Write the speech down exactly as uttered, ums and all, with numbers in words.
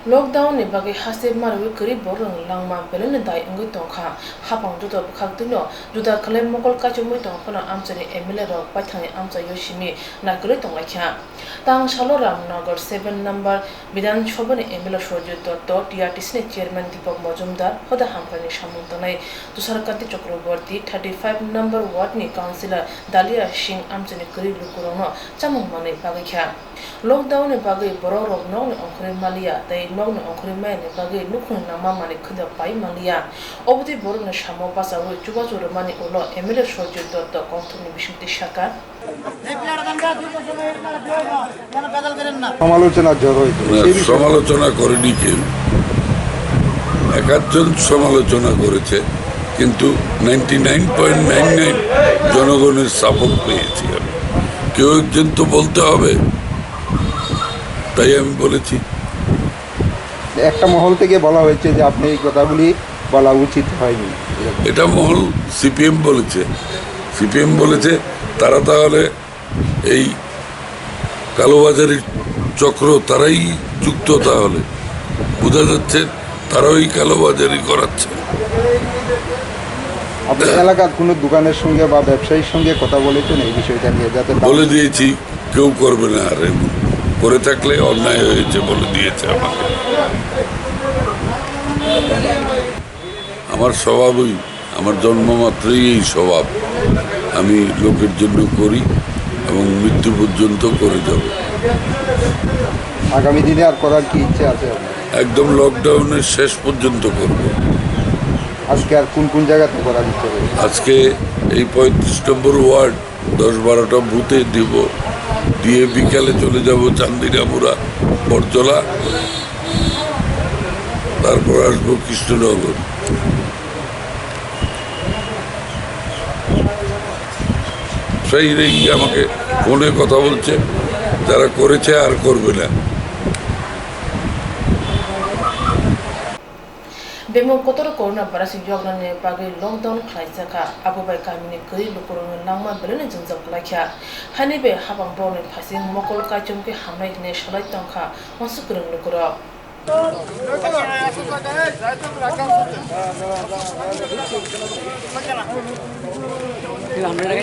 Lockdown ni bagwi hasteo mariwi kwrwi borok langma belai no dai wngwi tongkha. Hapang joto bwkhak twino juda khlai mokol kaichomwi tongphano amchaini M L A rok paithakni amchaio simi naikolwi tonglaikha. Tang salo Ramnagar seven number Bidhan Sabhani M L A Surjit Dotto, T R T C ni chairman Deepak Majumdar, hoda hamkrai ni samung tangnai Tushar Kanti Chakraborty, thirty five number ward ni councillor Dalia Singh amchaini kwrwi lukurokno chamung manwi bagwi kha. Lockdown ni bagwi borok rok nok ni ongkhorwi maliya tei nok ni ongkhorwi maya ni bagwi nukhung ni langma manwi khwda pai maliya. Obotwi borok ni samo bachawi chubachu rwmani ulo M L A Surjit Dotto kokthok ni bisingtwi sakha. সমালোচনার ঝড় হয়েছে। না, সেই বিষয়ে সমালোচনা করেনি কেউ, এক আধজন সমালোচনা করেছে, কিন্তু ninety nine point nine nine জনগণের সাপোর্ট পেয়েছি আমি। কেউ একজন তো বলতে হবে, তাই আমি বলেছি। একটা মহল থেকে বলা হয়েছে যে আপনি এই কথাগুলি বলা উচিত হয়নি। এটা মহল সিপিএম বলেছে, সিপিএম বলেছে তারা তাহলে এই কালোবাজারির চক্র তারাই যুক্ত, তাহলে বোঝা যাচ্ছে তারাও এই কালোবাজারি করাচ্ছে। আপনার এলাকার কোনো দোকানের সঙ্গে বা ব্যবসায়ীর সঙ্গে কথা বলেছেন এই বিষয়টা নিয়ে, যাতে তারা বলে দিয়েছি, কেউ করবে না আর এমন। করে থাকলে অন্যায় হয়েছে বলে দিয়েছে আমাকে। আমার স্বভাবই, আমার জন্ম মাত্রই এই স্বভাব। আমি লোকের জন্য করি এবং মৃত্যু পর্যন্ত করে যাব। আগামী দিনে আর করার কি ইচ্ছে আছে আপনার? একদম লকডাউনের শেষ পর্যন্ত করব। আজকে আর কোন কোন জায়গাতে করার ইচ্ছে রয়েছে? আজকে এই পঁয়ত্রিশ নম্বর ওয়ার্ড, দশ বারোটা বুথে দিব, দিয়ে বিকালে চলে যাব চান্দিনামুড়া, বটতলা, তারপর আসবো কৃষ্ণনগর। সেই রেগে আমাকে ফোনে কথা বলছে, যারা করেছে আর করবে না। Bemung kotor corona virus yoknani bagwi lockdown khlaijakha, abo bai kamini kwrwi lukurokni langma belai no jwngjal kwlaikha. Haini bai hapang borokni phaising mokol kaichom khe hamnai hinwi salai tongkha wansuk kwrwng lukurok.